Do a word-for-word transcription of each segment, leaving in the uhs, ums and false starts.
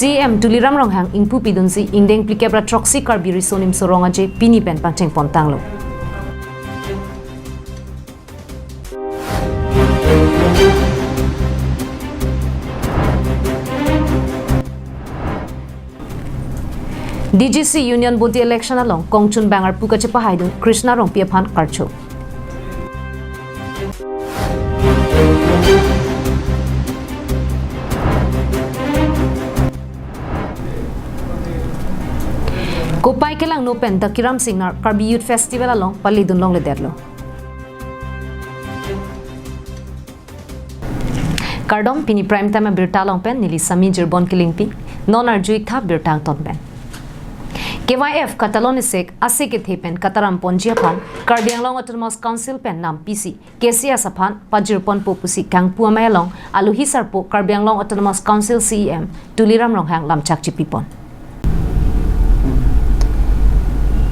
C E M Tuliram Ronghang ingpu pidunsi ingdeng phlikep ra throksi Karbi Riso Nimso Rong Aje pini pen pangcheng pon tanglo. D G C Union Body Election along kongchun bang arpu kachepahaidun Krishna Rongpi aphan karcho. Kopai kelangno pen Dakiram Singnar Karbi Youth Festival along palidun longledetlo. Kardom, pini Prime Time abirta along pen neli Sami Jirbon Kilingpi, non arju-ik tha birta angton pen. K Y F katalon isek ase kethe pen kataram ponji aphan Karbi Anglong Autonomous Council pen nam pisi K C S aphan pajir ponpo pusi kangpu amei along alohi sarpo Karbi Anglong Autonomous Council C E M Tuliram Ronghang lamchak chipipon.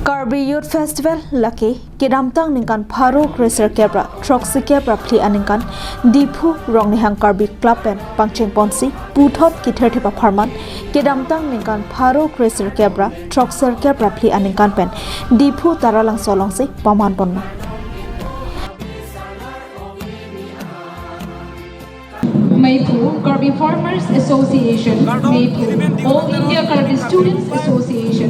Karbi Youth Festival lake kedamtang ningkan pharo kre-sirkep ra throksi kep ra phli aningkan Diphu Rongnihang Karbi Club pen pangcheng ponsi puthot kithir thip apharman kedamtang ningkan pharo kre-sirkep ra throksi kep ra phli aningkan pen Diphu Taralangso alongsi paman ponlo. Meiphu Karbi Farmers Association, Meiphu All India Karbi Students Association,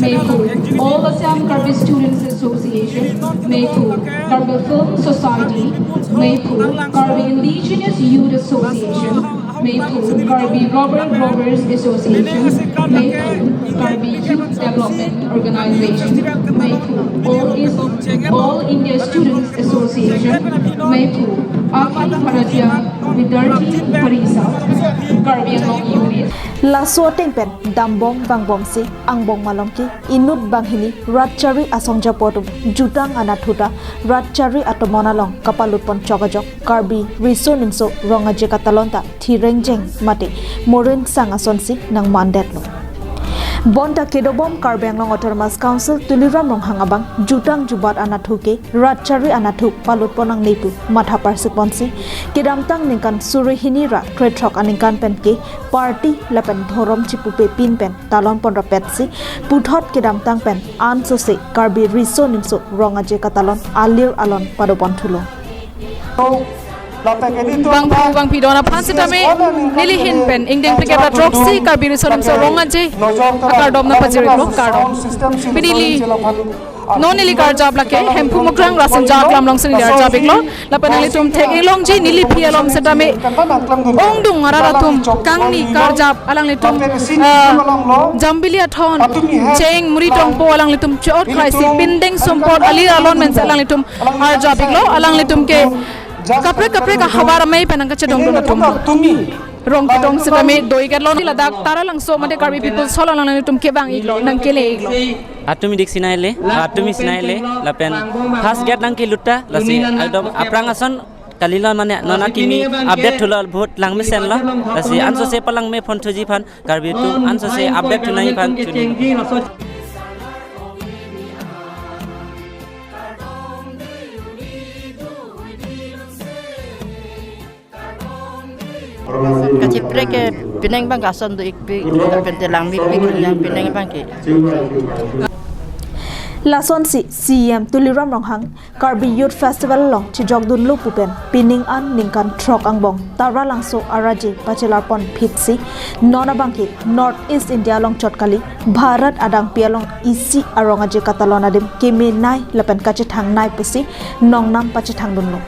Meiphu All Assam Karbi Students Association, Meiphu Karbi Film Society, Meiphu Karbi Indigenous Youth Association, Meiphu Karbi Rubber Growers Association, Meiphu Karbi Youth Development Organization, Meiphu All East, All India Students Association, Meiphu Akhil Bharatiya Vidyarthi Parishad, Karbi Anglong Unit. Laso ateng pen dambom vangbomsi angbong malom ke inut banghini rat chari asong japo atum jutang anatthu ta rat chari atomon along kapalut pon chok ajok Karbi Riso Nimso Rong Aje katalon ta thirengjeng mate morin sang asonsi nangmandetlo. Bonta kedobom Karbi Anglong Autonomous Council Tuliram Ronghang abang jutang jubat anatthu ke rat chari anatthu palut pon nangne pu matha parsik ponsi kedamtang ningkan suri hini ra krethrok aningkan pen ke party lapen dhorom chipupe pin pen talon pon rapetsi puthot kedamtang pen ansose Karbi Riso Nimso Rong Aje katalon alir alon pado pon thulo. Bangphu bangphi don aphan sitame neli ahin pen ingdeng phlikep ra throksi Karbi Riso Nimso Rong Aje akardom nangpajir-iklo, kardom. Pini neli non neli karjap lake Hemphu Mukrang Rasinja Aklam alongsi neli arjap-iklo. Lapen nanglitum thek-ik longji neli aphi along sitame ongdung arat atum kangni karjap alanglitum, ah, Jambili Athon, Cheng Muri Tongpo alanglitum chot khaisi pindeng sumpot alir alon mense alanglitum arjap-iklo, alanglitum ke kaprek kaprek ahavar amei pen nangkachedongdun atum. Rong ketong sitame do-ik-etlo, ladak Taralangso mate Karbi People's Hall along nanglitum kevang-iklo, nangkele-iklo. Atumi dik sinai le, atumi sinai le, lapen first gate nangkelut ta, lasi ekdom aphrang ason kalilo mane non atumi update thulo, vote langmesenlo, lasi ansose palangme pon thuji aphan Karbi atum ansose update thunangji aphan chini. Kachiprek ke pining abang ke ason do-ikpik, lapen te langmepik, yang pining abang ke. Lasonsi C E M Tuliram Ronghang Karbi Youth Festival along chijokdunlo pu pen pining an ningkan throk angbong Taralangso araje pachelar pon phitsi non abang ke North East India along chot kali Bharat adangpi along isi arong aje katalon adim kemenei lapen kachethangnei pusi nongnam pachethangdunlo.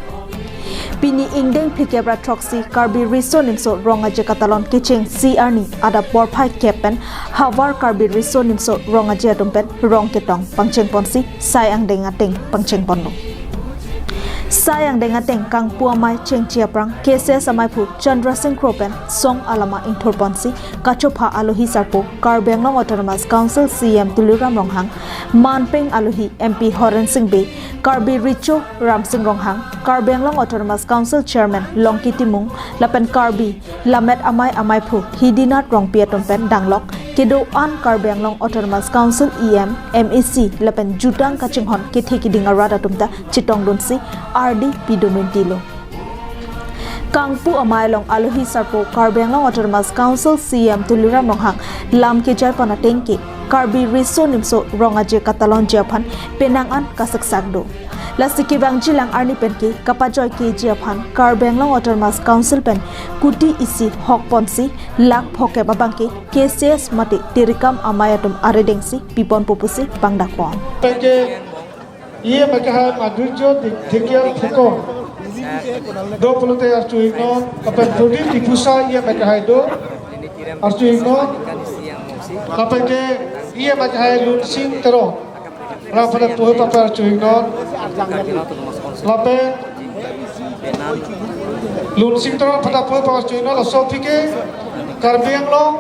Pini ingdeng phlikep ra throksi Karbi Riso Nimso Rong Aje katalon kechengsi arni adap porphai kep pen havar Karbi Riso Nimso Rong Aje atum pen rong ketong pangcheng ponsi sai angdeng ateng pangcheng ponlo. Sai angdeng ateng kangpu amei chengche aphrang K C S ameiphu Chandra Singh Kro pen song alama ingthur ponsi kachopha alohi sarpo Karbi Anglong Autonomous Council C E M Tuliram Ronghang, manpeng alohi M P Horen Sing Bey, Karbi Recho Ramsing Ronghang, Karbi Anglong Autonomous Council Chairman Longki Timung, lapen Karbi Lammet Amei ameiphu Hidinath Rongpi atum pen danglok kedo-an Karbi Anglong Autonomous Council E M, M A C lapen jutang kachinghon kethe kiding arat atum ta chetongdunsi ardi pidun untilo. Kangpu amei along alohi sarpo Karbi Anglong Autonomous Council C E M Tuliram Ronghang lam kejai pon ateng ke Karbi Riso Nimso Rong Aje katalonji aphan penang an kasaksak do. Lasi kevangjilang arni pen ke kapajoi keji aphan Karbi Anglong Autonomous Council pen kuti isi hok ponsi lakh phokep abang ke K C S mate tirikam amei atum arideng si piponpo pusi pangdak pon. Pen ke E M akehai Madhurjo Dikhiar Thekong do pulote arju-iknon, lapen Prodip Diphusa E M akehai do, arju-iknon, lapen ke E M akehai Lunsing Teron, rang pada puhe pape arju-iknon, lapen Lunsing Teron pada puhe pape arju-iknon, laso aphi ke Karbi Anglong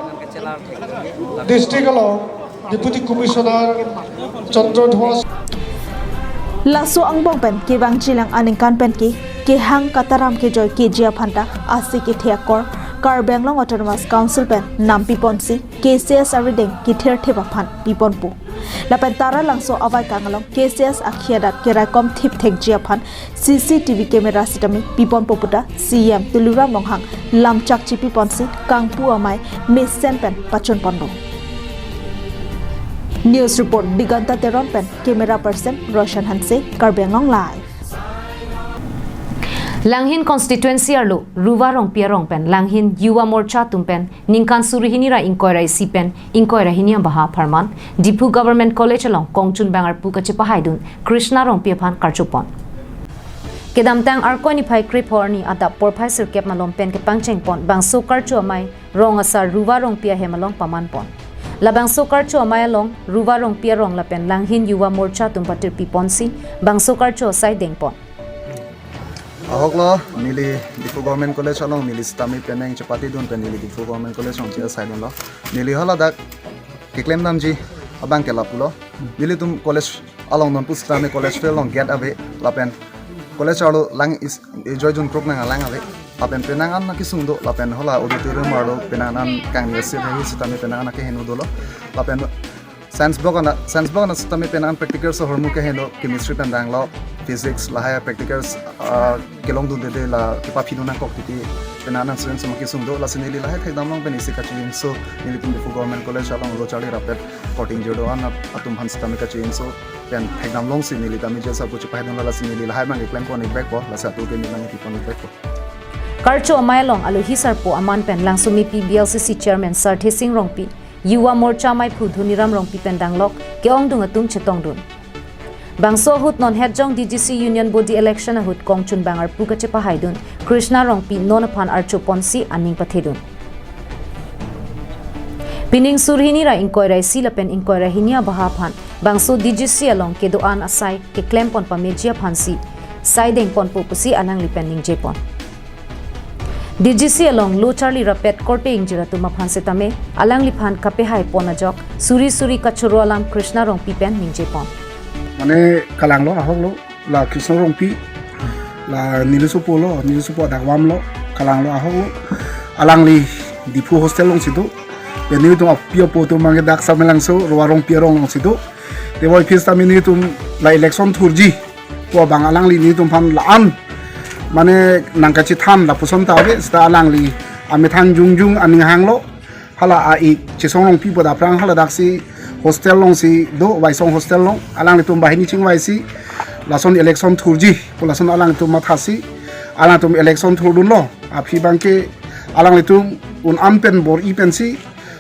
District along Deputy Commissioner Chandra Dhwas. Laso angbong pen kevangjilang aningkan pen ke kehang kataram kejoi keji aphan ta ase kethe akor Karbi Anglong Autonomous Council pen nampi ponsi K C S arideng kethir thep aphan piponpo. Lapen Taralangso avaikang along K C S akhei adat keraikom thip thekji aphan C C T V camera sitame piponpo puta C E M Tuliram Ronghang lamchak chipi ponsi Kangpu amei mesen pen pachun pon do. News report Diganta Teron pen camera person Roshan Hanse, Karbi Anglong Live. Langhin constituency arlo Ruva Rongpi arong pen Langhin Yuva Morcha atum pen ningkan suri hini ra ingkoi ra isi pen ingkoi ra hini abaha apharman Diphu Government College along kongchunbang arpu kachepahaidun Krishna Rongpi aphan karcho pon. Kedamtang Arkoi niphai krepho arni adap porphai sirkep malom pen kepangcheng pon bangso karcho amei rong asar Ruva Rongpi ahem along paman pon. Labangso karcho amei along Ruva Rongpi arong lapen Langhin Yuva Morcha atum patirpi ponsi bangso karcho asai deng pon. Ahok lo, neli Diphu Government College along neli sitame penang chepatidun pen neli Diphu Government College along che-asai dunlo. Neli haladak keklem damji abang ke lapulo. Nelitum college along non pusitame college field along gate ave lapen college arlo lang is ejoi jun krok nang alang ave. Lapen penang an akesung do lapen hala auditorium arlo penang an kangni asit hai sitame penang an akeheno dolo. Lapen science block ana, science block ana sitame penang an practicals ahormu keheno, chemistry pen danglo, physics lahai practicals, ah, kelongdundede la kepaphidu nangkok titi penang an students ma kesung do, lasi neli lahai thekdam long pen isi kachojinso, nelitum Diphu Government College along lo charli rapet korte ingjir do-an atum aphan sitame kachojinso pen thekdam longsi neli tame jesa pu chepahaidun, lasi neli lahai abang keklem pon-ik bek po, lasi atu ke neli nang pipon-ik bek po. Karcho amei along alohi sarpo aman pen Langsomepi B L C C Chairman Sarthe Sing Rongpi, Yuva Morcha meiphu Dhoniram Rongpi pen danglok ke-ongdung atum chetongdun. Bangso ahut non hetjong D G C Union Body election ahut kongchunbang arpu kachepahaidun Krishna Rongpi non aphan archo ponsi aning pathedun. Pining suri hini ra ingkoi ra isi lapen ingkoi ra hini abaha aphan bangso D G C along kedo-an asai keklem pon pameji aphansi sai deng ponpo pusi alangli pen ningje pon. D G C along lo charli rapet korte ingjir atum aphan sitame alangliphan kapehai pon ajok suri suri kachoro alam Krishna Rongpi pen ningje pon. Mane kalanglo, ahoklo, la Krishna Rongpi, la nelisopo lo, nelisopo adakvam lo, kalanglo, ahoklo. Alangli Diphu hostel alongsi do. Pen nelitum api apo atum mangke dak Samelangso Ruva Rongpi arong alongsi do. Teboi phis tame nelitum la election thurji pu abang alangli nelitum aphan la-an mane nangkachethan lapuson ta ave, seta alangli amethang jongjung aning hanglo, hala a-ik Chesong Rongpi pu dak aphrang hala daksi hostel alongsi do, Vaisong hostel along, alanglitum banghini chingvaisi lason election thurji pu lason alanglitum mathasi alanglitum election thurdunlo. Aphi abangke alanglitum un-an pen bor-i pensi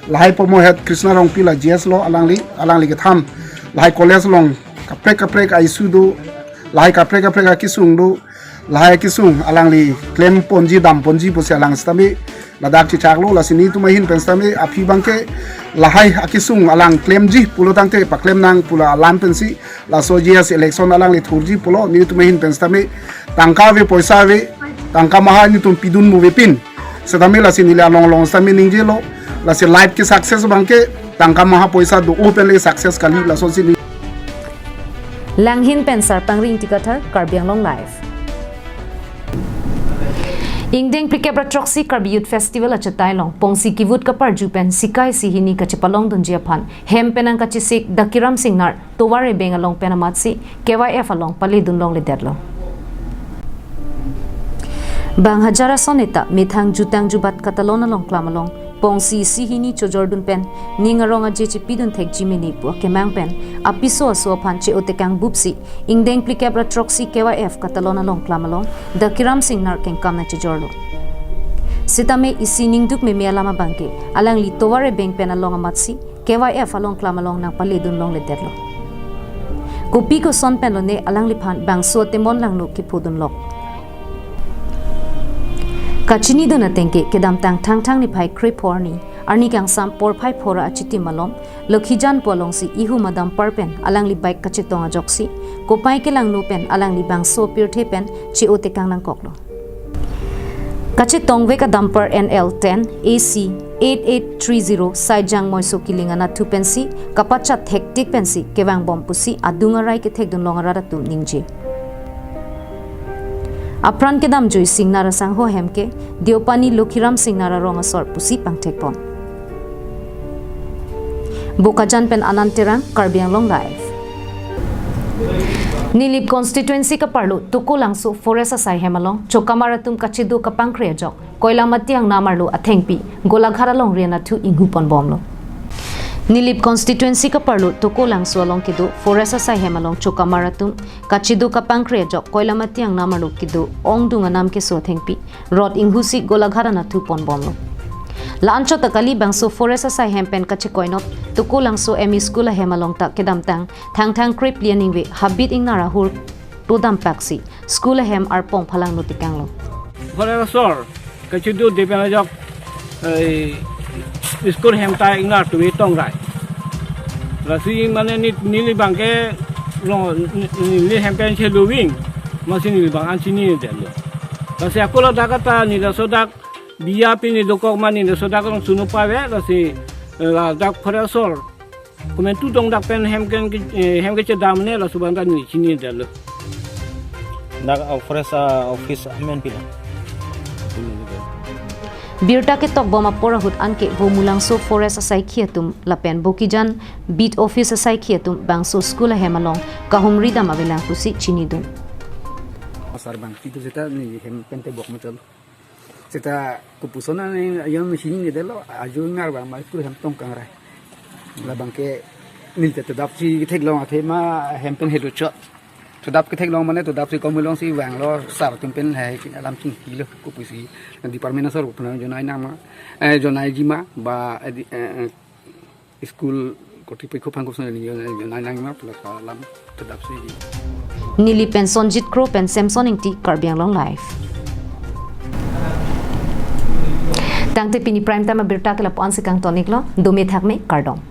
lahai pomohet Krishna Rongpi la G S lo alangli, alangli kethan lahai college along kaprek kaprek a-issue do, lahai kaprek kaprek akesung do, lahai akesung alangli klem ponji dam ponji pusi alang sitame ladak chechaklo, lasi nelitum ahin pen sitame aphi abangke lahai akesung alang klemji pulo tangte paklem nang pu la alam pensi laso G S election alangli thurji pulo, nelitum ahin pen sitame tangka ave, poisa ave, tangka maha nelitum pidun mo avepin. Sitame lasi neli along along sitame ningjelo, lasi life ke success abangke tangka maha poisa do-o pen le success kali, lasonsi neli. Langhin pen Sarpangri Ingti Kathar, Karbi Anglong Live. Ingdeng phlikep ra throksi Karbi Youth Festival achetai along pongsi kivut kaparju pen sikai si hini kachepalongdunji aphan hem penang kachesik Dakiram Singnar tovar ebeng along pen amatsi K Y F along paledun longledetlo. Bang hajar ason eta methang jutang jubat katalon along klam along pongsi isi hini chojordun pen ning arong aje chepidun thekji mene pu akemang pen apiso aso aphan che-o tekang bupsi ingdeng phlikep ra throksi K Y F katalon along klam along Dakiram Singnar kengkam nangchejorlo. Sitame isi ningduk meme alam abangke alangli tovar ebeng pen along amatsi K Y F along klam along nangpaledun longledetlo. Kopi koson pen lone alangliphan bangso atemon langno kephodunlok. Kachinidun atengke kedamtang Thangthang niphai kre-pho arni, arni kangsam porphai pho ra achitim malom, Lokhijan pu alongsi ihum a-dumper pen alangli bike kachetong ajoksi, kopai kelangno pen alangli bangso pirthe pen che-o tekang nangkoklo. Kachetongvek a-dumper N L ten A C eight eight three zero Saijang Moiso Kiling anatthu pensi kapachat thektik pensi kevangbom pusi adung arai kethekdun long arat atum ningje. Apran kedamjui Singnar asangho ahem ke Deopani Lokhiram Singnar arong asor pusi pangthekpon. Bokajan pen Anand Terang, Karbi Anglong Live. Nilip constituency kaparlo Tokolangso Forest asai hem along chokamar atum kachedo kapangkre ajok Koilamati angnam arlo athengpi Golaghat alongri anatthu inghuponbomlo. Nilip constituency kaparlo Tokolangso along kedo Forest asai hem along chokamar atum kachedo kapangkre ajok Koilamati angnam arlo kedo ongdung anam keso athengpi rot inghusi Golaghat anatthu ponbomlo. La-anchot ta kali, bangso Forest asai hem pen kachekoinot Tokolangso M E School ahem along ta kedamtang Thangthang krepli aningve habit ingnar ahur todam paksi school ahem arpong phalangno tekanglo. Forest asor kachedo de pen ajok, eh, school hem ta ingnar tuwe tongrai. Lasi mane ni, neli abangke lo, ni, neli hem pen cheluving, amatsi neli abang an chinidetlo. Lasi ako ladak ata neli laso dak biya pini dokok ma neli laso dak along suno pave, lasi, eh, ladak Forest asor komantu dong dak pen hem ken ke, eh, hem kechedam ne laso abang ta neli chinidetlo. Dak, uh, Forest, uh, Office amen pila. Birta ketokbom apor ahut anke Bomulangso Forest asaikhi atum lapen Bokijan Beat Office asaikhi atum bangso school ahem along kahumri dam avelang pusi chinidun. Asar abang itu seta neli hem pen tebok muchot. Seta kopuson an yang chinidetlo, ajo ingnar abang ma school hem tong kangrai. Labangke neli ta todapsi theklong athema hem pen hedo chot. Todap ketheklong mane todapsi komilongsi vanglo, sar atum pen hai alam chingkilo, kopusi department asor kopusi jonai nangma, eh, jonaiji ma ba, eh, di, eh, eh, school kortipokho aphan koson jonai nangma pula alam todapsi. Nilip pen Sonjit Kro pen Samson Ingti, Karbi Anglong Live. Tangte pini prime time abirta ke lapu-an si kangtoniklo, dome thakme, kardom.